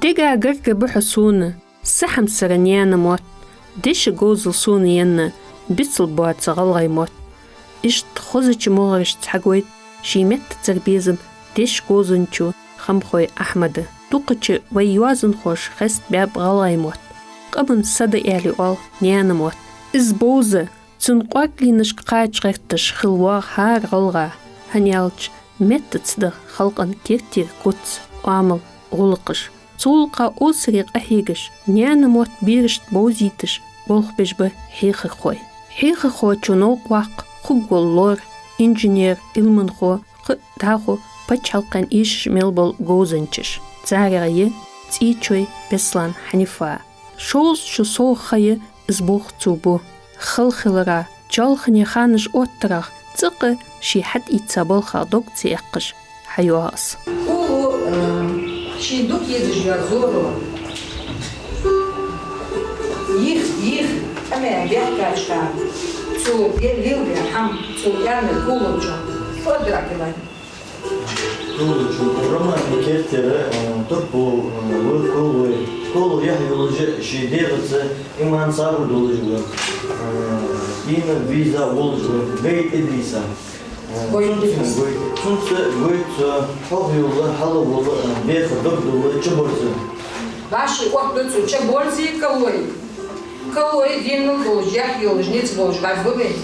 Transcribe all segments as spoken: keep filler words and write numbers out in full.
Цига гарга ба хьо сона, са хьамсара наьна мотт, деша говзал сона енна, бицал боаца гӀалгӀай мотт. Иштта хозача мугӀарашца хьагойт ший меттацара безам деша говзанчо Хамхой Ахьмада. Дукхача вай йоазонхоша хестабаьб гӀалгӀай мотт. Къаман са да аьле оал наьна мотт. Из бовза, цун кӀоаргленашка кхача гӀерташ хила воагӀа хӀара гӀалгӀа, хӀана аьлча меттаца да халкъа керттера куц, оамал, гӀулакхаш. Цу гӀулакха осаре къахьегаш, наьна мотт берашта бовзийташ болх беш ба хьехархой. Хьехархочун новкъа воккха хургвола лор, инженер, Ӏилманхо, кхы а дӀахо паччахьалкхен эшаш мел бола говзанчаш. Царех я ЦӀийчой Беслан Хьанифа. Шовзткъа шу совгӀа ха я из болх цо бу. Халхиларах, чоалхане ханаш оттарах, цӀаккха ший хьатӀаийца балхах дог ца эккхаш хьайоагӀа из. Кулу, э, ший дукха езаш йола зоро. Йих, йих, къамаьл бехкача хана, цо лелабаь хӀама, цо аьннар кулачо. Фодракилай. Кулачун роман керттера, э, турпал, э, ва кулой. Куло яхь йолаш, ший дегӀаца иман, сабар долаш ва. Э, дина веза волаш ва. Гай Идриса. Э, Гой цунца, Идриса. Гой, цунца гойт цо хьогӀ йола, хьалха вола, э, беха дог дола чубарза. Башха отт ду цо чубарза кулой. Кулой динал долаш, яхь йолаш, низ болаш варзбу вай.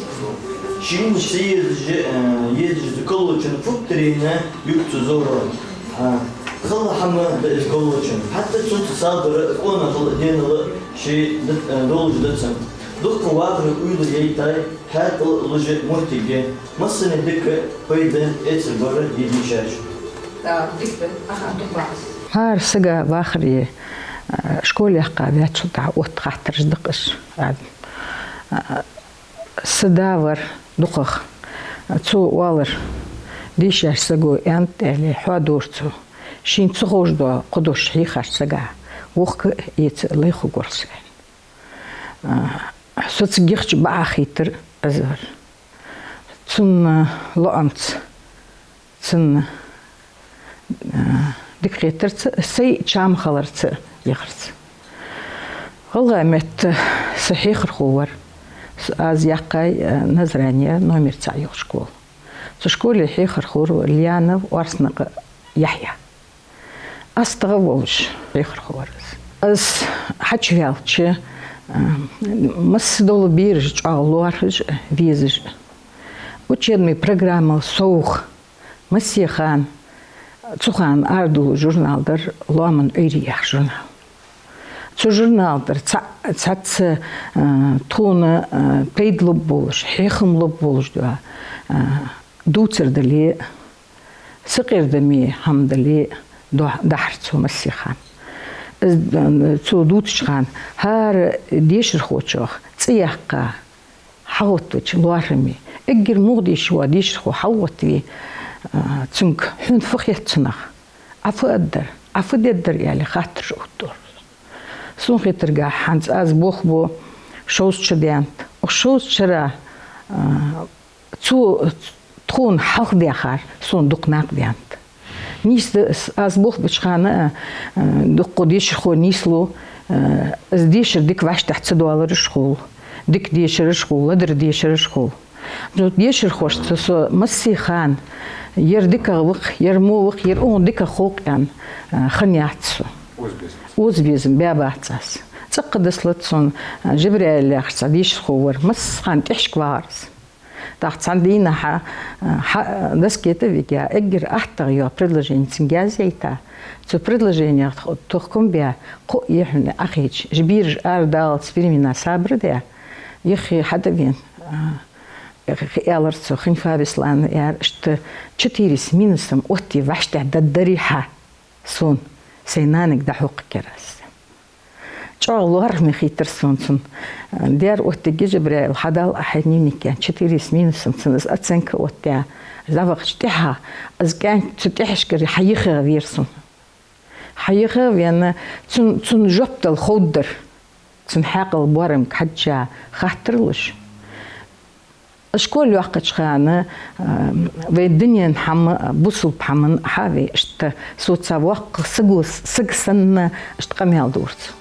Шийна ца езаш, э, езаш да кулачун футтарийна юкъ цу зоро. А, хала хӀама да из кулачун. ХӀаьта цунца сабар, къонахал, денал ший д-, э, долаш да цун. Дукха вахар уйла яйтай, хьаькъал луш моттиг я. Массане дика, пайда эцар бар дийшача. Да, дика, аха, дукха вахар. ХӀара сага вахаре, э, школа яьккха ваьчул тӀехьа отта хаттараш да-кх уж. А, а, са да вар дукхагӀа. Цо оалар: дийшача саго аьннад аьле, хьоадора цо. Шийна ца ховш дола кхы дош хьийхача сага вокх а эца лай хургволаш, аьнна. А, со цига гихча бакъахьа хийтар из вар. Цун лоӀамца, цун, а, дика хетарца, сай чам хиларца, яхарца. ГӀалгӀай метта са хьехархо вар. С-, аз яьккхай, а, Назране номер цаӀ йола школа. Цу школе хьехархо вар Лиянов Орснакъа Яхья. АстагӀа волаш хьехархо вар из. Из хьачуваьлча, а, массадола бераш чӀоагӀа лоархӀаш, везаш. Учебни программал совгӀа, массе хана, цу хана арадола журнал дар «Лоаман Ӏуйре» яха журнал. Цу журнала тӀара цхьа-, цхьацца, а, тхона, а, пайда лургболаш, хьехам лургболаш дола, а, дувцар дале, сакъердаме хӀама дале, до-, дахьар цо массе хана. Из, а, цо дувцача хана хӀара дешархочох цӀи яьккха хьагӀоттавича лоархӀаме, эггара мугӀ дийша вола дешархо хьалгӀоттаве, а, цунга хьона фу хет цунах, Ӏа фу аргдар, Ӏа фу дергдар аьле хаттараш оттадора. Сона хетаргахьа, хӀанз аз болх бу шовзткъа шу даьннад. Укх шовзткъа шера, а, цо тхона хьалха даьхар сона дукха накъадаьннад. Нийса да, с-, аз болх беча хана, а, а, дукха дешархо нийслу, а, из дешар дика вӀаштӀехьа ца доалараш хул, дика дешараш хул, ледара дешараш хул. Ну, дешархошца со массе хана, ер дикагӀа ва-кх, ер во ва-кх, ер укхун дикагӀа хул-кх аьнна, а, хиннаяц со. Озабезам. Озабезам баьбац аз. ЦӀаккха дицлац сона, а, Жабраил яхаш цхьа дешархо вар, массахана тӀехьашка вагӀар из. ТӀаккха цхьан дийнахьа, а, хьа-, доске тӀа вига, эггара аттагӀа йола предложени цунга язъяйта, цу предложенех тхо-, тхо кхоана баь, кхоъ-йиъ хьуна Ӏохайча, уж бераш арадаллалца времена сабар даь, юххе хьатӀавена, а, Хи-, аьлар цо, Хинфа Беслана, яр, иштта четыре с минусом отте вӀаштӀехьдаргдарий хьа сона, сай нанага дӀахьокхаргьяр аз. ЧӀоагӀа лоархӀаме хийтар сона цун. Дера оттаергья, Жабраил, хьадала Ӏа хьай дневник, аьнна, четыре с минусом цунна из оценка оттаяь, дӀавахача тӀехьагӀа, из кӀаьнк цу тӀехьашкара хьайихагӀа вера сона. ХьайихагӀа вена, цун, цунна жоп дала ховргдар. Цун хьаькъала боарамга хьежжа хаттар луш. Школе йоаккхача хана, а, вай дунен хӀама, бусалба хӀаман хьаве иштта, соца воккха саго, саг санна иштта къамаьл дора цо.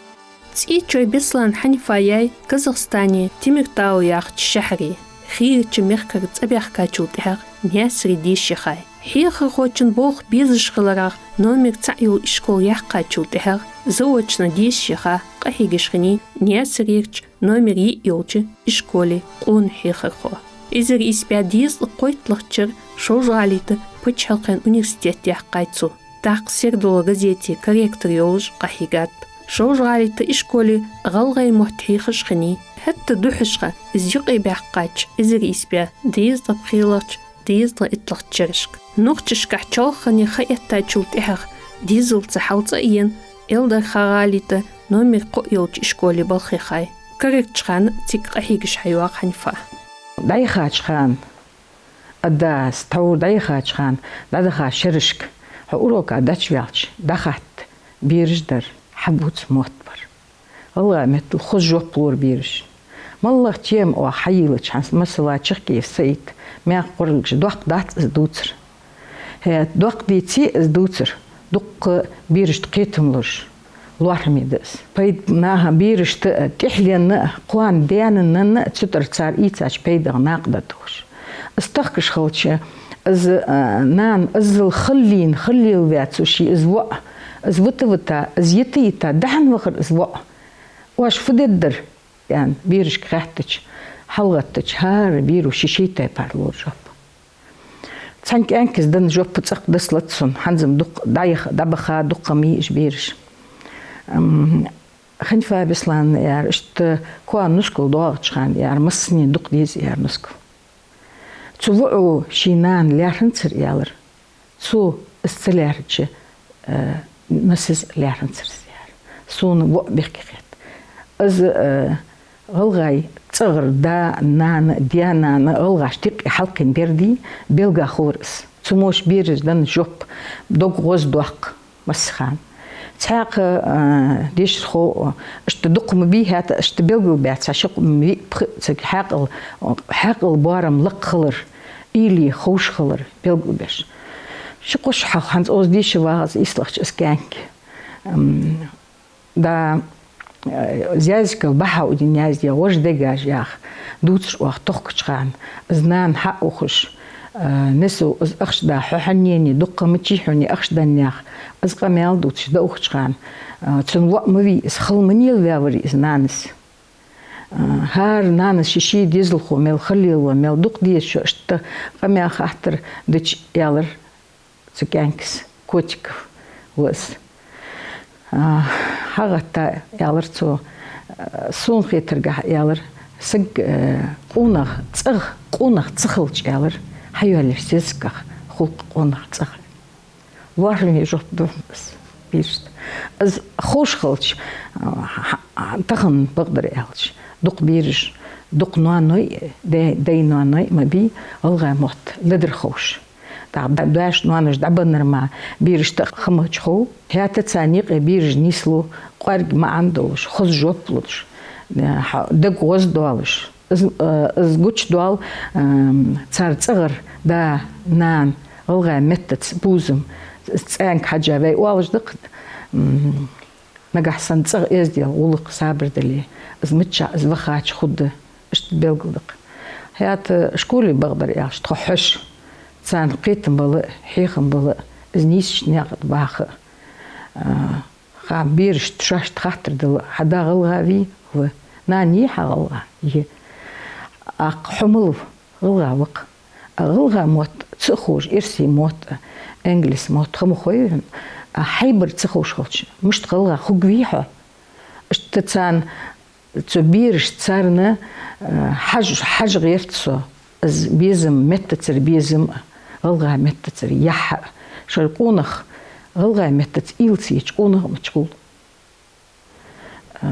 ЦӀечой Беслан Хьанифа яьй Казахстане Темиртау яхача шахьаре. Хийрача мехкара цӀабаьхкачул тӀехьагӀа Наьсаре деша яхай. Хьехархочун болх безаш хиларах, номер цаӀ йола ишкол яьккхачул тӀехьагӀа заочно деша яха, къахьегаш хиннай Наьсарерча номер йиъ йолча ишколе къона хьехархо. Эзар ийс бӀаь дезткъа кхойтталагӀча шера Шолжа-ГӀалий тӀа паччахьалкхен университет яьккхай цо. ТӀаккха «Сердало» газете корректор йолаш къахьийгад. Шолжа-ГӀалий тӀа ишколе гӀалгӀай мотт хьехаш хиннай. ХӀаьта духхьашха из юкъе баьккхача, эзар ийс бӀаь дезткъа пхелагӀча, дезткъа итталагӀча шерашка. Нохчашкахь чоалхане ха эттачул тӀехьагӀа дезалца хьалцӀа а ена, Эльдарха-ГӀалий тӀа номер кхоъ йолча ишколе балха яхай. Карарча хана цига къахьегаш хьайоагӀа Хьанифа. ДӀаяхача хана, а, дас, тхьовра дӀаяхача хана, дӀадахача шерашка, хьо урока дӀачуваьлча, дӀахатта бераш дар, хьабувца мотт бар. ГӀалгӀай меттала хоза жоп лора бераша. МаллагӀа тема оаха хьайийлача, хӀанз, масала, Чахкиев Саида, «Маькх кӀоаргагаш» доккха дац из дувцар. ХӀаьта доккха дийце из дувцар, дуккха берашта кхетам луш, лоархӀаме да из. Пайда наха берашта а, тӀехьленна а, кхоана даьнна а, цу тӀара цар ийцача пайдах накъадаргдолаш. Из тахкаш хилча, из, а, нана, иззал хала лийнна, хала лелаваь цо ший из воӀ, из вита-вита, из йита-йита, дӀахьо вахар из воӀ. «Оаш фу дергдар?» аьнна, берашка хаьттача, хьалгӀаттача, хӀара беро ший-ший тайпара лора жоп. Цхьан кӀаьнкас денна жоп цӀаккха дасалац сона, хӀанз-м дукха дӀаяха, дӀабаха, дукха ма йий уж бераш. Ам, Хьанифа Беслановна, аьлар, иштта коа нускал доагӀача хана, аьлар, массанена дукха деза, аьлар, нускал. Цу воӀо ший нана лаьрхӀанзар, аьлар. Цо из ца лаьрхӀача, э, носаза лаьрхӀанзар из, аьлар. Сона воӀ бехке хет. Из, э, гӀалгӀай цӀагӀара да, нана, даь-нана гӀалгӀашта юкъе хьалкхийна бердий, белгалхилар из. Цу мо бераша денна жоп дог гӀоздоаккх массахана. Цхьаькха, а, дешархо, иштта дукха ма бий, хӀаьта иштта белгалбаь цхьа ши-кхо, м, виъ-пхиъ цига хьаькъал, хьаькъала боарам лакха хилар, уйла е ховш хилар белгалбеш. Ши-кхо шу хьалха, хӀанз оаз деша вагӀа из ийслагӀча из кӀаьнк. М, да, э, Зязиков Бахьаудин яздаь «Вож дегаш» яха дувцаш оаха тохкача хана, из нана хьаухаш, э, несо из ахча да, хьо хьанене дукха мичай хьона ахча деннех, из къамаьл дувцаш даухача хана, э, цун воӀ ма вий из, хала ма лелаваьварий из нанас. Э, хӀара нанас ший-ший дезалхо мел хала лелаву, мел дукха деза шо, иштта къамаьл-хаттар дича, аьлар цу кӀаьнкас, Котиков ва из. А, хьагӀатта, аьлар цо, а, сона хетаргахьа, аьлар, саг, э, къонах, цӀагӀа къонах ца хилча, аьлар, хьайоалаеш сесагах хул-кх къонах, цӀагӀа. ЛоархӀаме жоп ду из берашта. Из ховш хилча, а, хьа-, хьа-, тахан бакъдар аьлча, дукха бераш, дукха ноаной, дай-, дай-ноаной ма бий, гӀалгӀай мотт ледар ховш. ТӀаккха да-, даьша-ноаноша дӀабеннар мара берашта хӀама чухьу. ХӀаьта царна юкъе бераш нийслу, кӀоарга маӀан долаш, хоза жоп луш, э, хьа-, дог гӀоздоалаш. Из, э, из гучадоал, эм, цар цӀагӀара да, нана гӀалгӀай меттаца бувзам, цӀенга хьежжа вай оалаш да-кх, м, нагахьа санна цӀагӀа эздел, гӀулакх, сабар дале, из миччахьа из вахача хургда, иштта белгалда-кх. ХӀаьта школе бакъдар аьлча, тхо хьош, царна кхетам бала, хьехам бала, из нийсача наькъа тӀа баха. А, ха, берашта шоашта хаттар дала: «Хьа да гӀалгӀа вий?» «Ва». «Нана йий хьа гӀалгӀа?» «Йий». «ТӀаккха хьо малав?» «ГӀалгӀа ва-кх». «А гӀалгӀай мотт ца ховш, эрсий мотт, ингалис мотт ха ма хой хьона, а хьайбар ца ховш хилча, мишта гӀалгӀа хургвий хьо?» Иштта царна, цу берашта, царна, э, хьаж-, хьажа гӀерт со, из безам, меттацара безам а, гӀалгӀай меттацара яхь а, шоай къонах гӀалгӀай меттаца уйла ца еча, къонах а ма чухул. А,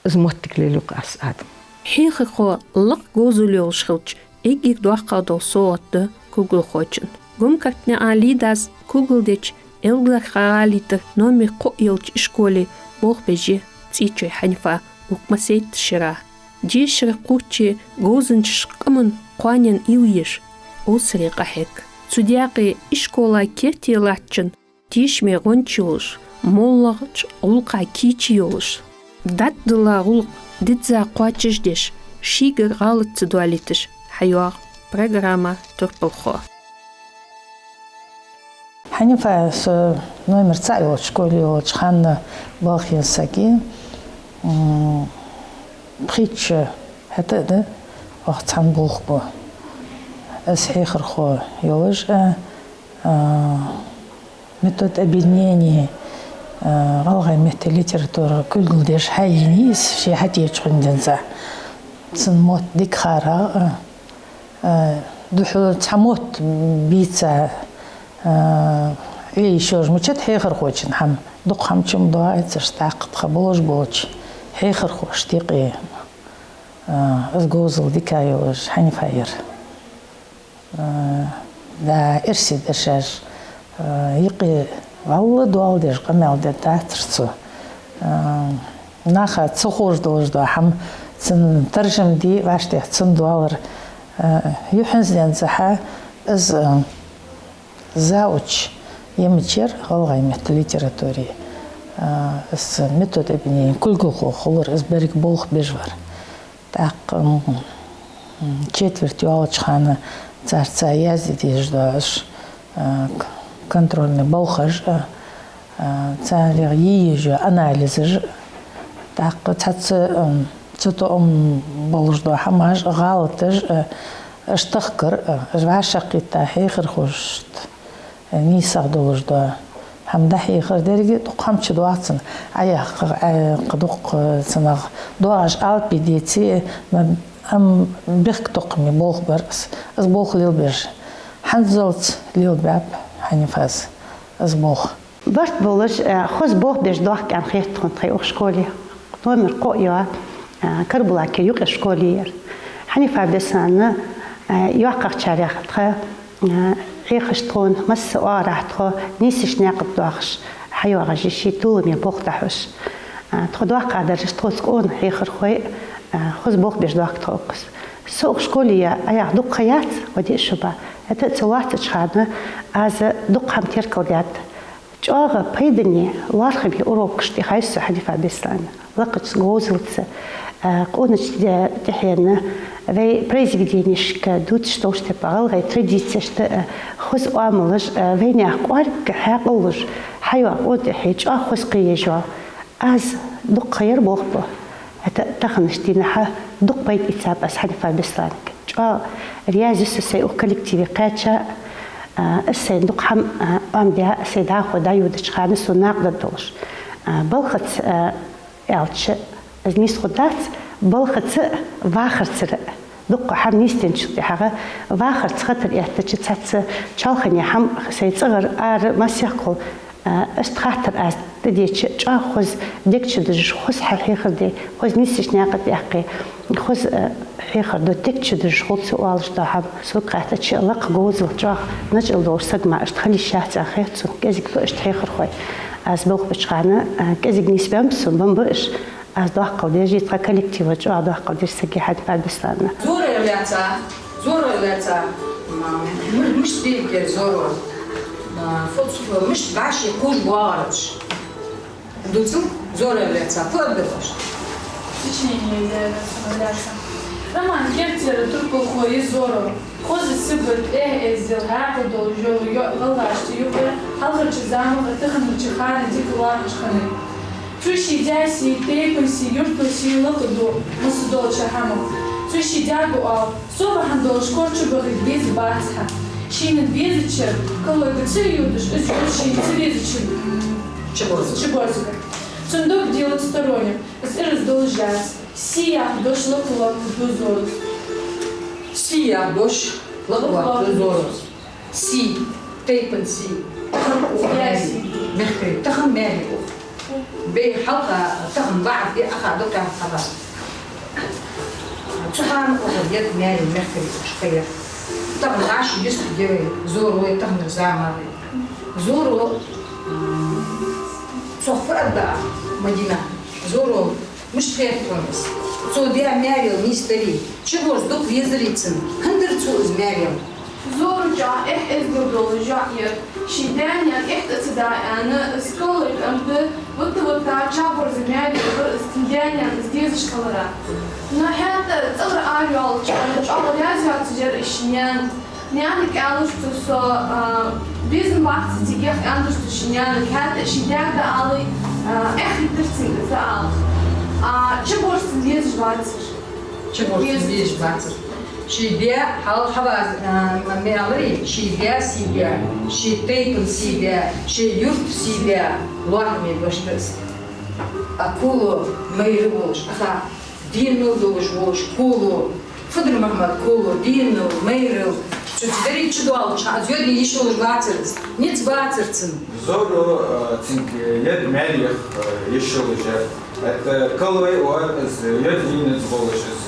из моттиг лелаю-кх аз, Адам. Хьехархо лакха говзал йолаш хилча, эггара доккхагӀа дола совгӀат да кулгалхочунна. Гумкартнаькъан Лидас кулгал деча Эльдарха-ГӀалий тӀара номер кхоъ йолча ишколе болх беш я ЦӀечой Хьанифа укх массайттара шера. Дешара кхоаче говзанчаш къаман кхоанен уйла еш, осаре къахьег. Цу даькъе ишкола керте латтачун тешаме гӀонча йолаш, моллагӀча гӀулакха кийча йолаш, дӀатӀадилла гӀулакх дизза кхоачашдеш, шийгара гӀалат ца доалийташ хьайоагӀа программа турпалхо. Хьанифа, со номер цаӀ йолча школе йолча хана балха енна саг я. М, пхийтта шу хӀаьта а да, вахт цхьана болх бу. Аз хьехархо йолаш а, а, метод объединения, а, гӀалгӀай меттала литература кулгал деш хьайийна из, ше хьатеча хана денз. Цун мотт дика хар, а, а, духхьал цхьа мотт бийца, а, Ӏе йиш йолаш мичад хьехархочун хӀама. Дукха хӀама чу ма доагӀа царца, тӀаккха тха болаш болча хьехархошта юкъе. А, из говзал дика йолаш Хьанифа яр. А, да, эрсий да шоаш, а, юкъе вӀалла доал деш къамаьл дергдацар цо. А, наха ца ховш долаш дола хӀама цун таржам де, вӀаштӀехьа цун доалар. А, юххьанца денз хьа из, а, завуч я мичара гӀалгӀай меттала литературе, а, из метод объединения кулгалхо хулар, из берригаш болх беш вар. ТӀаккха, м, м, четверть йоалача хана царца язде дезаш дола уж, а, к-, контрольни балхаш, а, а, царех е езаш йола анализаш, тӀаккха цхьацца, м, цатоам болаш дола хӀамаш, гӀалаташ, а, уж тахкар, а, уж вӀашагӀкхийтта хьехархошта нийсагӀа долаш дола хӀама дӀахьехар. Деррига дукха хӀама чудоагӀа цун. Ӏояьккха, Ӏояьккха дукха цунах доагӀаш алапи деце, ма, ам бехктокхаме болх бар из. Из болх лелабеш хӀанзалца лелабаьб Хьанифас из болх. Барт болаш, э, хоза болх беш доахк аьнна хет тхона тха укх школе. Номер кхоъ я, э, Карабулакера юкъера школа я ер. Хьанифа Беслановна, э, йоккхагӀчарех тха, э, хьехаш тхона, масса оагӀорахьа тхо нийсача наькъа тӀа доахаш хьайоагӀаш я, ший толамца болх дӀахьош. Э, тхо доккхагӀдараш тхоца къона хьехархой, э, хоза болх беш доахк тхо укхаза. Со укх школе я Ӏояха дукха ха яц, вай диъ шу ба. ХӀаьта а цу лоацача хана аз дукха хӀама теркалдаьд. ЧӀоагӀа пайдане, лоархӀаме урокаш тӀехьайса со Хьанифа Беслановна. Лакхача говзалца, а, къонача тӀе-, тӀехьенна, вай произведенешка дувцаш долча тайпара, гӀалгӀай традицешта, а, хоза оамалаш, а, вайнаьха кӀоарга хьаькъал луш, хьайоагӀа къона тӀехье чӀоагӀа хоза кхееш я. Аз дукха ха яр болх бу. ХӀаьта а таханарча дийнахьа дукха пайда ийцаб аз Хьанифа Беслановнага. ЧӀоагӀа раьза я со сай укх коллективе кхаьча, а, из сайна дукха хӀама, а, Ӏомадаь, сай дӀахо дӀайодача хана сона накъадаргдолаш. А, балхаца, а, аьлча, из нийса хургдац, балхаца а, вахарцара а. Дукха хӀама нийсденначул тӀехьагӀа вахарца хатар эттача, цхьацца чоалхане хӀама сай цӀагӀара ара массехкхула, а, иштта хаттар аз тӀадеча, чӀоагӀа хоза дег чудожаш, хоза хьахьехар де, хоза нийсача наькъа тӀа яккхе, хоза, а, хьехар ду, дег чудожаш хул цо оалаш дола хӀама. Сога хаьттача, лакха говзал чӀоагӀа начӀал долаш саг мара иштта хила йиш яц аьнна хет сона, кӀезига ба иштта хьехархой. Аз болх беча хана, а, кӀезига нийсбаьннаб сона, баьннаб уж. Аз доккхал деш я, тха коллектива чӀоагӀа доккхал деш саг я Хьанифа Беслановна. Зоро лаьца, зоро лаьца, м-, м-, мишта дийкер зоро. М-, фу-, фу-, мишта баши куж боагӀараш. Дуцу зоро лаьца, фу аргдолаш. Сочинение я, зоро лаьца. Роман кертера турпалхо я зоро. Хоза сибат, тӀехьа эздел, хьаькъал долаш йола йоӀ гӀалгӀашта юкъе хьалхарча заман а таханарча хана дика лоархӀаш хиннай. Цо ший даь сий, тайпан сий, юрта сий лакха ду массадолча хӀамах. Цо ший даьга оал: со бахьан долаш кор чубахарг беза бац хьа. Шийна безачар каллага ца йодаш, из йода шийна ца безачунга чуборза. Чуборза. Цун дог делать сторонним, из ираз долаш яц. Сий яха дош лакха лоаттаду зорос. Сий яха дош лакха лоаттаду зорос. Сий, тайпан сий. Тахан ух маьре, мехкарий, тахан маьре ух. Бей хьалха тахан ваӀад бе аха дукха хьаба. Цу хана ух ед маьре, мехкарий ух шкаяр. Тахан вӀаши йист гевай, зоро вай таханара заман вай. Зоро, м, цох фу аргда, Мадина, зоро мишта хет хьона из? Цо даь маьрел нийса дарий, чуборза дукха везарий цун, хӀана дир цо из маьрел? Зорро чӀоагӀа эхь-эздел долаш йоӀ яр, ший даь-наьна эхь тӀа ца даа аьнна, из кхалой кӀант, вутта-вутта чаборза маьрел бир из цун даь-наьна из дезаш хилара. Но хӀаьта а цӀагӀара арайоалача хана чӀоагӀа раьза йоацаш яр из ший наьна. Наьнага аьлар цо: со, а, безам бац цига, аьнна, аьлар цо ший наьнага, хӀаьта а ший даьга дӀаала, а, эхь хетар цунга из ала. А чуборза цунна везаш вацар. Чуборза цунна везаш вацар. Ший даь, хьал хьаваз, а, ма мелари, ший даь сий даь, ший тайпан сий даь, ший юрта сий даь, лоархӀаме башта из. А куло майра волаш, аха, денал долаш волаш куло, Фудар-Махьмад куло, денал, майрал, цу чу дарий чудоалача, из йода йиш йолаш вацар из, низ бацар цун. Зорро, а, цунга йода маьлех, а, йиш йолаш яр. ХӀаьта кхалой вар из йода низ болаш, из,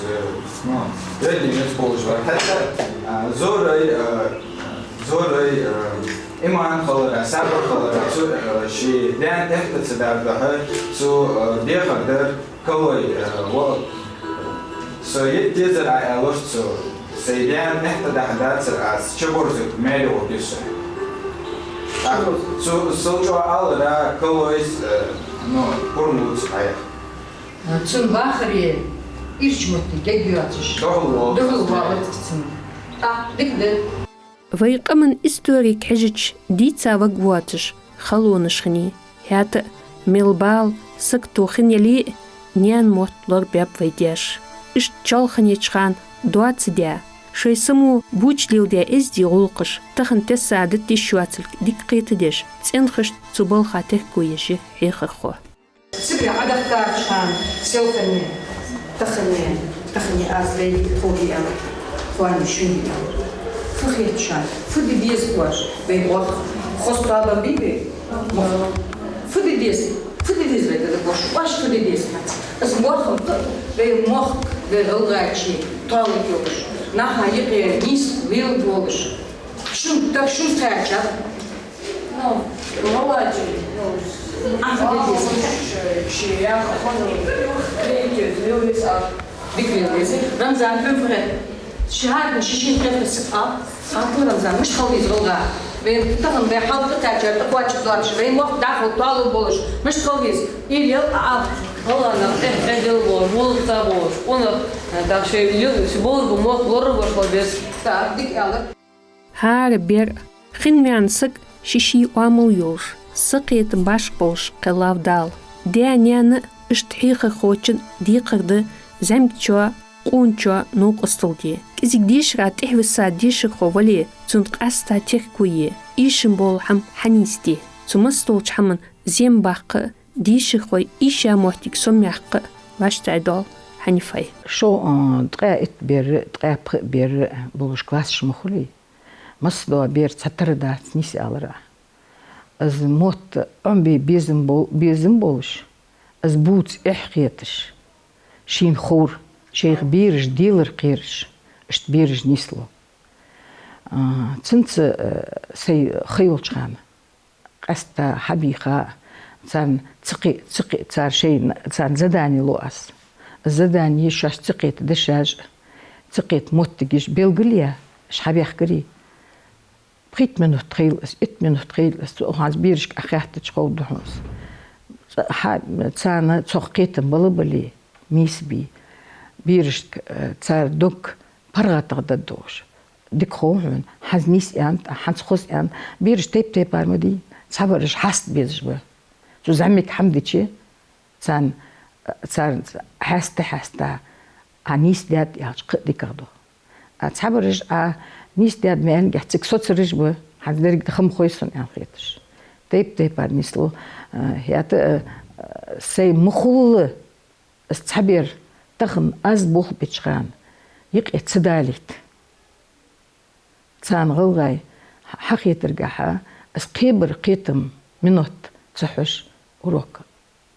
ну, йода низ болаш вар. ХӀаьта, а, Зоррой, а, Зоррой, а, иман хилара, сабар хилара, цу, а, ший даьна эхь тӀа ца даар духьа, цо, а, дехар дар, кхалой, а, ва, со йита дезар Ӏа, аьлар цо, сай даьна эхь тӀа дахьа дацар аз, чуборзага маьре гӀоргья со. ТӀаккха цо сел чӀоагӀа алара, кхалой, а, ну, пурам луц Ӏайха. Цун вахаре ирча моттиг га йоацаш, духьал воалар, духьал воалар цун. ТӀаккха дика да. Вай къаман историга хьежача, дийца ваг воацаш халонаш хиннай. ХӀаьта а, мел бала сагото хинна яле а, наьна мотт лорабаьб вай даьша. Иштта чоалханеча хана доаца даь, шоай само боча леладаь эздий гӀулакхаш тахан тесса а дита йиш йоацилга дика кхетадеш, цӀенхашта цу балха техкоеш я хьехархо. Сибре Ӏодахийтача хана селхане, тахане, тахане аз вайга хове аьлар, кхоане шуга аьлар. Фу хет шоана, фу де деза оаш, вай мохк хоза тоабан бий вай? Мохк. Фу де деза, фу де деза вайга, оаш, оаш фу де деза хӀанз? Аз мохк-м кхы, вай мохк, вай гӀалгӀачий тоалургйолаш, наха юкъе нийса леладолаш. Шун, так шун кхаьчар. Ну, молодец. Ну, а, молодец. Ши, я, ну, третий, Льюис, а. Дика леладе. Рамзан, фу хет? Ши хӀаране ши-шин хет саг а. Хьакъ, Рамзан, мишта хила веза гӀалгӀа? Вай тахан вай хьалха кхаьчар, тӀакхоачаш доацаш, вай мохк дӀахо тоалургболаш, мишта хила веза? Ил ел а, а. ГӀалгӀа нах, э, э, дел бо, мулк ца бо, унах, э, так шоай ил, шоай болх бу, мохк лорабеш хила беза. Так, дика аьлар. ХӀара бер, хин ваьнна саг ший-ший оамал йолаш, сакхетам башха болаш кхеллав Дала. Даь-наьна а, иштта хьехархочун а декхар да зӀамигачоа, къоначоа новкъостал де. КӀезига дешара тӀехьависа дешархо вале, цунна къаьстта техкое, эшам бола хӀама хьанийсде. Цу массадолча хӀаман зем баккха а, дешархой эша моттиг сомаяккха а вӀаштӀехьадоал Хьанифай. Шо, а, ткъаь итт бер, ткъаь пхи бер болаш классаш ма хулий. Массадола бер цхьатарра дац нийса аьлар Ӏа. Из мотт Ӏомабе безам бол-, безам болаш, из бувца эхь хеташ, шийна ховр, шоайх бераш делар кхераш, иштта бераш нийслу. А, цунца, а, сай ха йолча хана къаьстта хьабийха, царна ца кхе-, ца кхе-, цар шоай, царна задани лу аз. Задани шоаш ца кхета дешаш а, ца кхета моттигаш белгалъяь, уж хьабаьхкарий. Пхийтта минут хийла из, итт минут хийла из, цу хӀанз берашка Ӏохаьттача ховргда хьона из. Ца-, хьа-, царна цох кхетам бала бале, нийса бе, берашка, э, цар дог паргӀатагӀа даддугӀаш. Дика хов хьона, хӀанз нийса аьннад, хӀанз хоза аьннад. Бераш тайп-тайпара ма дий, цхьабараш хьаста безаш ба. Цу зӀамига хӀама дича, царна, царна хьаста-хьаста, Ӏа нийса даьд аьлча, кхы а дикагӀа ду. А цхьабараш Ӏа нийса даьд ма аьннагӀа, цига соцараш ба, хӀанз деррига да, ха ма хой сона аьнна хеташ. Тайп-тайпара нийслу, а, хӀаьта, а, сай ма хулла, из цхьа бер тахан аз болх беча хана юкъе ца далийта. Царна гӀалгӀай хьахетаргахьа, из кхебара кхетам минот ца хьош урок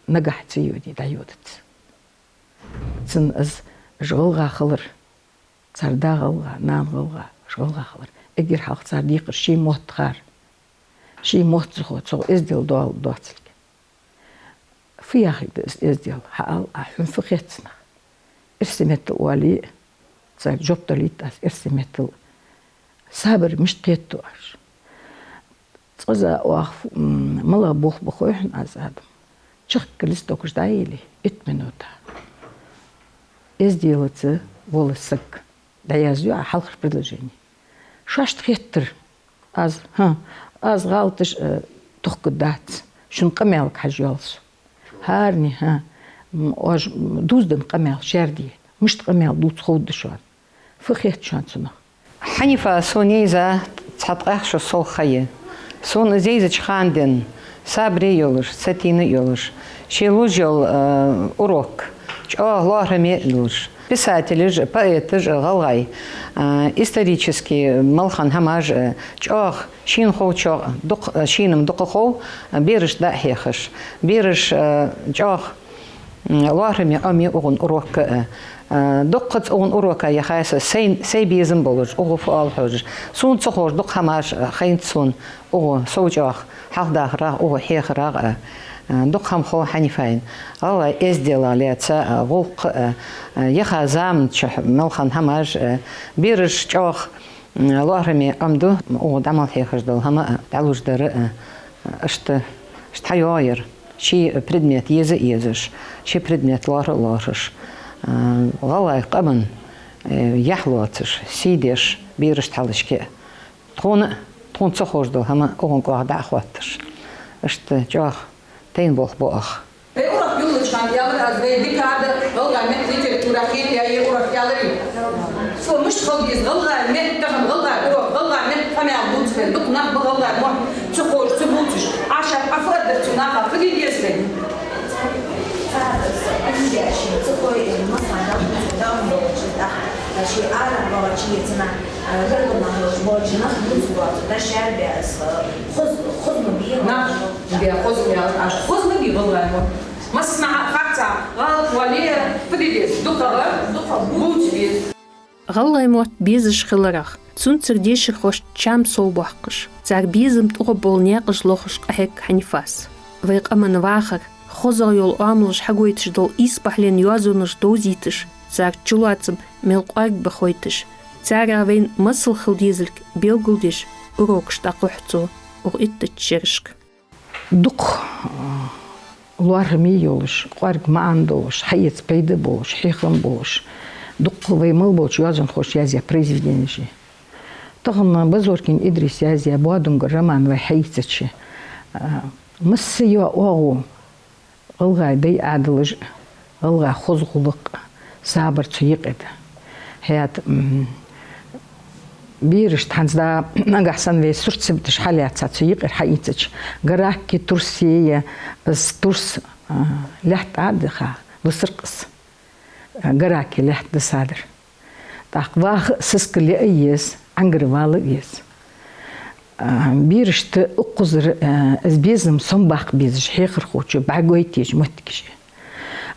нагахь ца йоде дӀайодац. Цун из, уж гӀалгӀа хилар, цар да гӀалгӀа, нана гӀалгӀа, уж гӀалгӀа хилар, эггара хьалха цар декхар ший мотт хар. Ший мотт зухо цох эздел доал доацилга. Фу яхилга да из эздел? Хьаала Ӏа, хьона фу хет цунах? Эрсий меттала оале, царга жоп далийта аз эрсий меттала. Сабар мишта кхетаду оаш? Цкъаза оаха, м, малагӀа болх ба хой хьона аз, Адам? Чехка листок дӀаеле, итт минута. Эзделаца вола саг. ДӀаязду Ӏа хьалхара предложени. Шоашта хеттар. Аз, хӀа, аз гӀалаташ, э, тохкаргдац. Шун къамаьлага хьажа йоал со. ХӀаране, хӀа, м, оаш, м, дувзаденна къамаьл шаьрде. Мишта къамаьл дувца ховргда шоана? Фу хет шоана цунах? Хьанифа, сона йийза цхьа ткъаь ши сол ха я. Сона из йийзача хана денз сабаре йолаш, сатийна йолаш, ше луш йола, э, урок чӀоагӀа лоархӀаме долаш, писателаш а, поэташ а гӀалгӀай, э, исторически малхан хӀамаш а чӀоагӀа шийна ховчох дукха, шийна-м дукха хов, берашта дӀа а хьехаш. Бераш, э, чӀоагӀа, м, лоархӀаме Ӏомаю укхун урока а. Э, дуккхаза укхун урока яхай са сай, сай безам болаш, укхо фу оал хьожаш. Сона ца ховш дукха хӀамаш, э, хайнад сона укхо сов чӀоагӀа хьалхадахарах, укхо хьехарах а. Э, дукха хӀама хов Хьанифайна. ГӀалгӀай эзделах лаьца а, гӀулакха а, э, яха заман чухь малхан хӀамаш а, бераш чӀоагӀа лоархӀаме Ӏомаду, укхо дӀа мел хьехаш дола хӀама а, дӀалуш дар а, иштта, иштта хьайоагӀа яр. Ший предмет еза а езаш, ший предмет лоархӀа а лоархӀаш. А, гӀалгӀай къаман, э, яхь лоацаш, сий деш, берашта хьалхашка а. Тхона, тхона ца ховш дола хӀама укхун кӀоагӀа дӀа а хотташ. Иштта чӀоагӀа тайна болх бу оаха. Вай урок йолча хана аьлар аз, вай декада гӀалгӀай метта литературах хетаяь я урок аьлар. Цо мишта хила деза гӀалгӀай метта, тахан гӀалгӀай урок, гӀалгӀай метта къамаьл дувца вай. Дукха нах ба гӀалгӀай мотт ца ховш, ца бувцаш. Ӏа шоаш Ӏа фу аргдар цу наха, фу де деза вай? Цар, цар, ца хой, масала, дӀа дувца, дӀа дувца, дӀа, ший ара бала чийцана, а, гаргара нах йолаш болча наха дувца боаца, дӀа шаьрбе аз, а, хоза, хоза ма бий. Нах, бе, хоза ма ял, аш хоза ма бий гӀалгӀай мотт. Массанахьа харцахьа гӀалат вале, фу де деза, дукхагӀа, дукхагӀа бувца беза. ГӀалгӀай мотт безаш хиларах, цунцара дешархошта чам совбоаккхаш, цар безам тӀагӀоргбола наькъаш лохаш къахьег Хьанифас. Вай къаман вахар, хозагӀа йола оамалаш хьагойташ дола исбахьален йоазонаш довзийташ, цар чулоацам мел кӀоарга ба хойташ, царех вайна масал хила дезалга белгалдеш, урокаш дӀакхухь цо укх иттача шерашка. Дукха, а, лоархӀаме йолаш, кӀоарга маӀан долаш, хьаэца пайда болаш, хьехам болаш, дукха вай мел болча йоазонхоша язъяь произведенеш я. Тахан Базоркин Идриса язъяь «Боадунгар» роман вай хьаийцача, а, масса йола оагӀув, гӀалгӀай дай Ӏаьдалаш, гӀалгӀай хоза гӀулакх, сабар цу юкъе да. ХӀаьта, м, берашта хӀанз да, нагахьа санна вай сурт сибаташ хьалаьца цу юкъера хьаийцача, гаракки турсеи, из турс, а, лаьтта Ӏодиха, висар-кх из. А, гаракки лаьтта дисадар. ТӀаккха ваха а сискал яа а еза, Ӏангара вала а веза. А, берашта укхазара, а, из безам сомабаккха безаш хьехархочо бӀаргагойташ моттигаш я.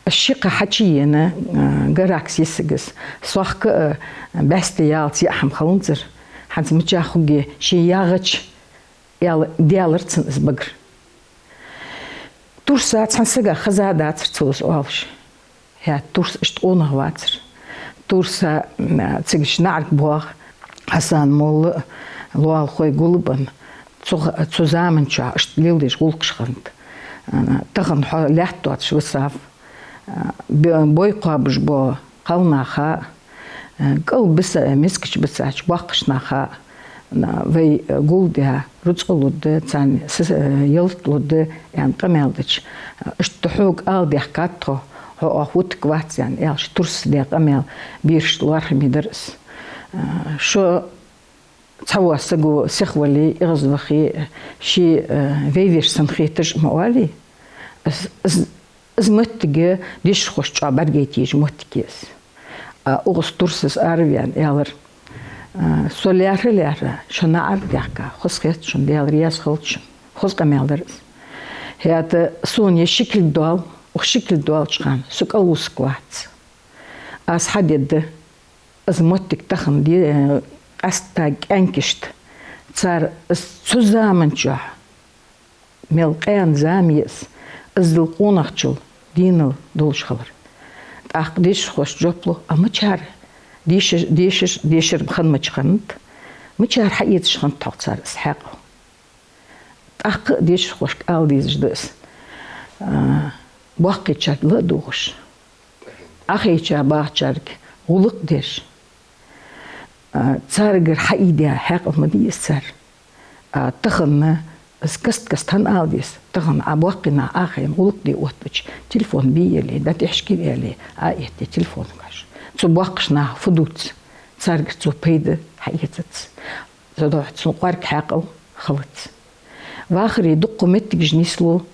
Аз ши-кхо хьачуена, а, гаракас йисаргйолаш, сохка а, бӀаьсти ялац яа хӀама хиланзар, хӀанз мичахьа хургья ше ягӀача, аьле, даьлар цунна из багара. Турса цхьан сага хеза дацар цо из оалаш. ХӀаьта турс иштта къонах вацар. Турса, м, цига наӀарга боагӀа, Хьасан-молла а, лоалахой гулбенна, цу, цу заман чухь иштта леладеш гӀулакхаш хиннад. А, тахан хьо лаьтта доацаш висав, а, бе-, бой кхоабаш бола кхалнаха а, э, кӀал биса, э, мискача бицача боккхача наха а, на, вай, э, гулдаь, рузкъа лургда, царна с-, э, ялат лургда, аьнна къамаьл дича, э, иштта хьога ала даьхкад тхо, хьо оаха вутаргвац, аьнна, аьлча, турсаца даь къамаьл берашта лоархӀаме дар из. Э, шо цхьавола саго сихвале, эгӀазвахе, ше, э, вай веш санна хеташ ма оалий. Из, из, из моттиг дешархошта чӀоагӀа бӀаргагойта езаш моттиг я из. А укхаза турсас араваьнна аьлар: «А, со лаьрхӀа-лаьрхӀа шо наӀарга даьхка, хоза хет шоана, Даьла раьза хилда шоана». Хоза къамаьл дар из. ХӀаьта сона ер ши кулг доал, укх ши кулг доалача хана со кӀалвусаргвац. Аз хьадергда из моттиг тахан де-, къаьстта кӀаьнкашта, цар из цу заман чухь мел къаьна зама я из, иззал къонахчал дийна долаш хилар. ТӀаккха дешархошта жоп лу: «А мичара дешаш, дешаш, дешар хиннача хана, мичара хьаэцаш хиннад хьогӀ цар из хьаькъал?» ТӀаккха а дешархошка ала дезаш да из: а, боккхийчарга ла а дугӀаш, Ӏохайча багӀачарга гӀулакх а деш, а, царгара хьаийдеш хьаькъал ма дий из цар. А, тахан из каст-каста хӀана ала деза? Тахан Ӏа боккхий нах Ӏохайна гӀулакх де оттача, телефон бе яле, дӀатӀехьашка яле, Ӏоэтте телефон кхаш. Цу боккхийча наха фу дувц? Царгара цо пайда хьаэцац. Цудухьа цун кӀоарга хьаькъал хилац. Вахаре дукха моттигаш нийслу,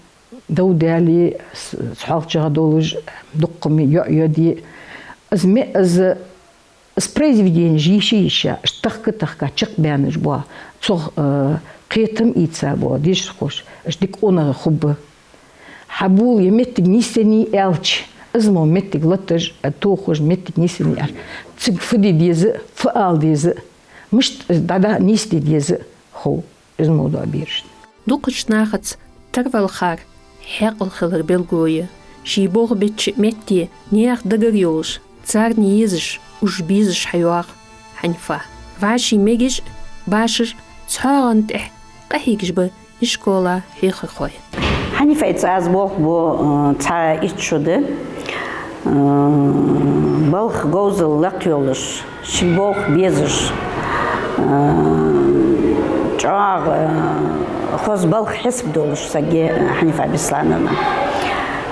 дов даьле, с-, с-, хьоалчагӀа долаш, дукха ма йоӀ йоде. Из ме-, из, из произведенеш йийша-йийша, тахка-тахка чакхбаьннаш бола, цох, э, кхетам ийца бола дешархоша, уж дика къонахий хургба. Хьабола ер моттиг нийсденнад аьлча, из мо моттиг латаш, а, тохаш моттиг нийсденнад аьлча, цига фу де деза, фу ала деза, мишта дӀадахьа нийсде деза хов из мо дола берашта. Дукхача нахаца тарвалхар хьаькъал хилара белгало я. Ший болх беча метте наьха дагар йолаш, царна езаш, уж безаш хьайоагӀа Хьанифа. ВӀаший мегаш, башар цхьоагӀон тӀехьа къахьегаш ба ишкола хьехархой. Хьанифайца аз болх бу, э, цхьа итт шу да. Э, балха говзал лакха йолаш, ший болх безаш, э, чӀоагӀа, э, хоза балха хьисап долаш саг я, э, Хьанифа Беслановна.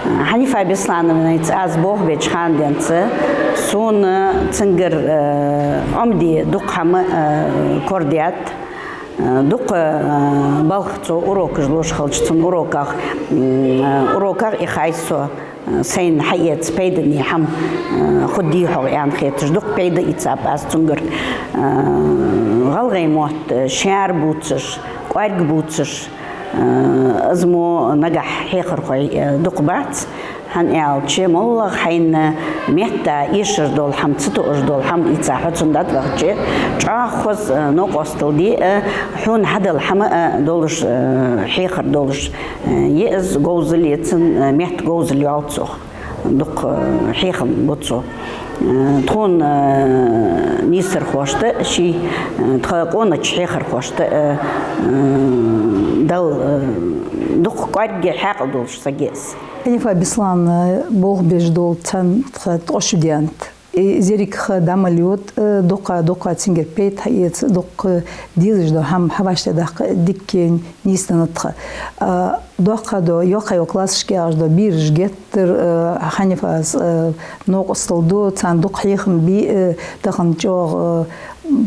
Э, Хьанифа Беслановнайца аз болх беча хана денз сона цунгара, э, Ӏомаде дукха хӀама, э, корадоаладаьд. Э, дукха, э, балха цо урокаш луш хилча, цун уроках, м, э, уроках ихай со, э, сайна хьаэца пайдане хӀама, э, хургдий хьогӀ аьнна хеташ, дукха пайда ийцаб аз цунгара. Э, гӀалгӀай мотт, э, шаьра бувцаш, кӀоарга бувцаш, э, из мо нагахь хьехархой, э, дукха бац. ХӀана аьлча, моллагӀа хьайна метта эшаш дола хӀама, ца тоъаш дола хӀама ийца хьо цунна дӀатӀавахача, чӀоагӀа хоза, э, новкъостал де а, хьона хьадала хӀама а долаш, э, хьехар долаш, э, я из говзал, е цун, э, метта говзал йоал цох. Дукха, э, хьехам бу цо. Э, тхона, э, нийсархошта а ший, э, тха къонача хьехархошта а, э, э, Дала, э, дукха кӀоарга хьаькъал долаш саг я из. Хьанифа Беслановна болх беш дола цхьан тха ткъо шу даьннад. Из еррига ха дӀа мел йода, э, дукха, дукха цунгара пайда хьаэца, дукха дезаш дола хӀама хьавӀашагӀтӀадаккха дика нийсденнад тха. А, доккха дола, йоккхагӀйола классашка ягӀаш дола бераш геттара, э, Хьанифас, э, новкъостал ду, царна дукха хьехам бе, э, тахан чӀоагӀа, э,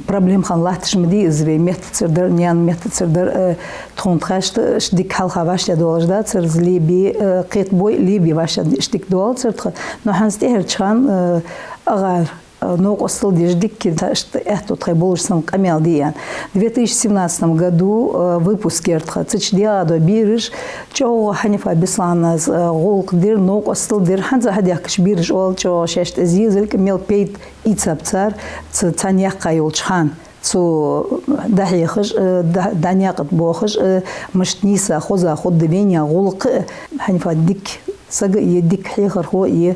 проблема хинна латташ ма дий из, вай меттацара дар, наьна меттацара дар, э, тхона тхаьшта, ш-, дика хьалха вӀашагӀтӀадоалаш дацар из, лебе, э, кхетабой, лебе вӀашагӀтӀа иштта дика доалацар тха. Но хӀанз тӀехьарча хана, э, агӀар, э, новкъостал деш дика, иштта аьттув тхоай болаш санна къамаьл де аьнна. В две тысячи семнадцатом году, э, выпуск яр тха, цу чу даьгӀа дола бераш, чӀоагӀа Хьанифа Беслановнас, э, гӀулакх дир, новкъостал дир, хӀанз а хьадехкача бераша оал чӀоагӀа шоашта из езалга мел пайда ийцаб цар, ц-, царна яьккха йолча хана. Цо дӀахьехаш, э, дӀа-, дӀанаькъа тӀа бохаш, э, мишта нийса хоза хургда вайнаьха гӀулакх, э, Хьанифа дика саг а я, дика хьехархо а я,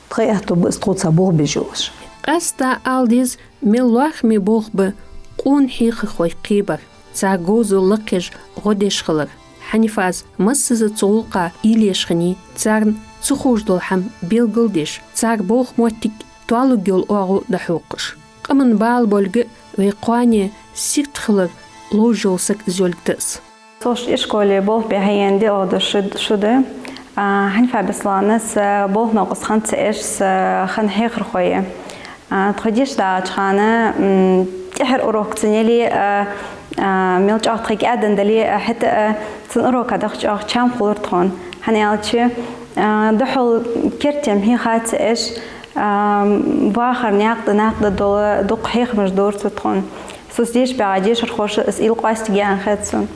тха аьттув ба из тхоца болх беш йолаш. Къаьстта ала деза, мел лоархӀаме болх ба къона хьехархой кхебар, цар говзал лакхъеш гӀо деш хилар. Хьанифас массаза цу гӀулакха уйла еш хиннай, царна ца ховш дола хӀама белгалдеш, цар болх, моттиг тоалургйола оагӀув дӀахьокхаш. Къаман бала болга вай кхоане сирта хилар ловш йола саг из йолга да из. Со ишколе болх бе хьаена диълагӀа дола шу, шу да. А, Хьанифа Беслановнас, а, болх-новкъост хинна ца эш, са хинна хьехархо я. А, тхо деша дагӀача хана, м, тӀехьара урок цун яле а, а, мел чӀоагӀа тхоай кӀаьдденна дале а, хӀаьта а цун урока даха чӀоагӀа чам хулар тхона. ХӀана аьлча, а, духхьал керттера хьеха ца эш, а, вахара наькъа тӀа, наькъа тӀа дола дукха хьехамаш дора цо тхона. Со деша багӀача дешархоша из уйла къоастаргья аьнна хет сона.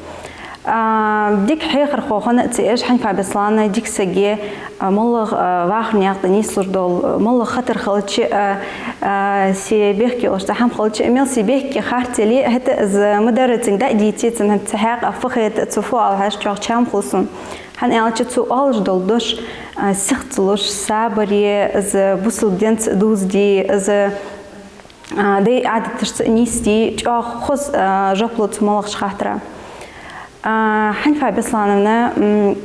А, дика хьехархо хинна а ца эш, Хьанифа Беслановна дика саг я, а, моллагӀа, а, вахара наькъа тӀа нийслуш дола, а, моллагӀа хатар хилча а, а, се бехке йолаш цхьа хӀама хилча а, мел се бехке харц яле а, хӀаьта из ма дарра цунга дӀа а дийце, цунна цхьа хьакъ а фу хет, цо фу оал хьажа чӀоагӀа чам хул сона. ХӀана аьлча цо оалаш дола дош, А, сихца луш, сабаре, из бусалба динца дувзаде, из, а, дай Ӏадаташца нийсде, чӀоагӀа хоза, а, жоп лу цу моллагӀча хаттара. А, Хьанифа Беслановна, м,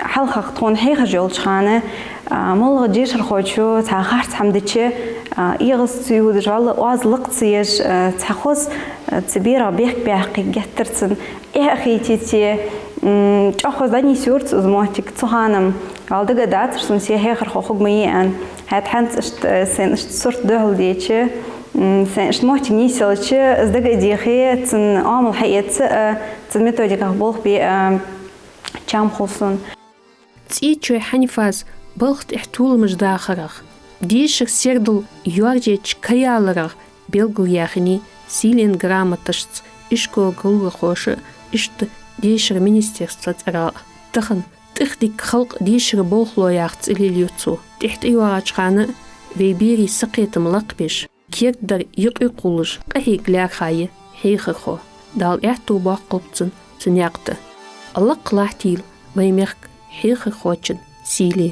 хьалхагӀа тхона хьехаш йолча хана, а, моллагӀа дешархочо цхьа харц хӀама дича, а, эгӀаз ца йодаш, вӀалла оаз лакха ца еш, а, цхьа хоза, а, цу берах бехк баьккхе геттара цунна эхь а хийтийте, м, чӀоагӀа хоза дӀанийсъяьр цо из моттиг цу хана. ВӀалла дага а дацар сона се хьехархо хург ма йий аьнна. ХӀаьта хӀанз иштта, э, сайна иштта сурт духьал деча, м, сайна иштта моттиг нийсъелча, из дага а дехе, цун оамал хьаэца а, цун методиках болх бе а чам хул сона. ЦӀечой Хьанифас балха тӀехьа толамаш дахарах, дешара сердал йоаржеча каяларах белгалъяьхай сийлен грамоташца ишкола гаргархоша, иштта дешара министерства цӀерагӀа. Тахан тӀехдика халкъ дешара болхло яха цӀи лелаю цо. ТӀехьа тӀайоагӀача хана вай берий сакхетам лакхбеш, кердадар юкъе кхоллаш къахьега лаьрхӀа я хьехархо. Дала аьттув боаккхалба цунна цу наькъа тӀа. Лакха латтийла вай мехка хьехархочун сийле.